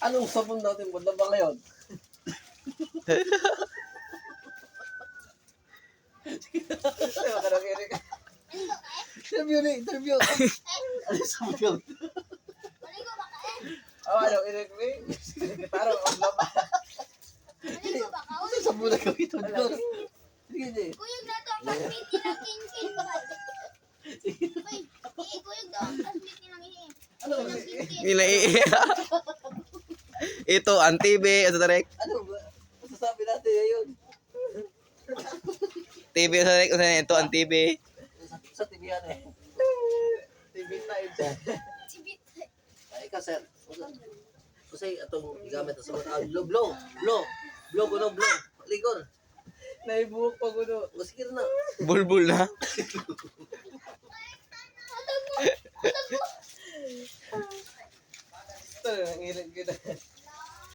Anong sabon natin? Wala ba ngayon? Interview na, interview. Ano sabon yun? Maligo ba ka eh? Oh, ano, Eric, may. Parang ang laba. Maligo ba ka? Ano sabon na gawin ito? Sige, sige. Kuyog na to ang classmate nilang Kinkin ba? Uy, ikuyog daw ang classmate nilang ihi. Ano? Nilang Kinkin. Nila Ito ang TV. Ano tarek? Ano ba? Masasabi natin ngayon. TV sa tarek. Ano ito ang TV. Sa TV yan eh. TV time. Sibit. Ay, ikaw, sir. Kasi atong gigamit sa mga blow, blow, blow, blow, kuno, blow. Ligor. Naibuhok pa gulo. Sige na. Bulbul na. Atag mo! Atag mo! Ito, nangilag ko na.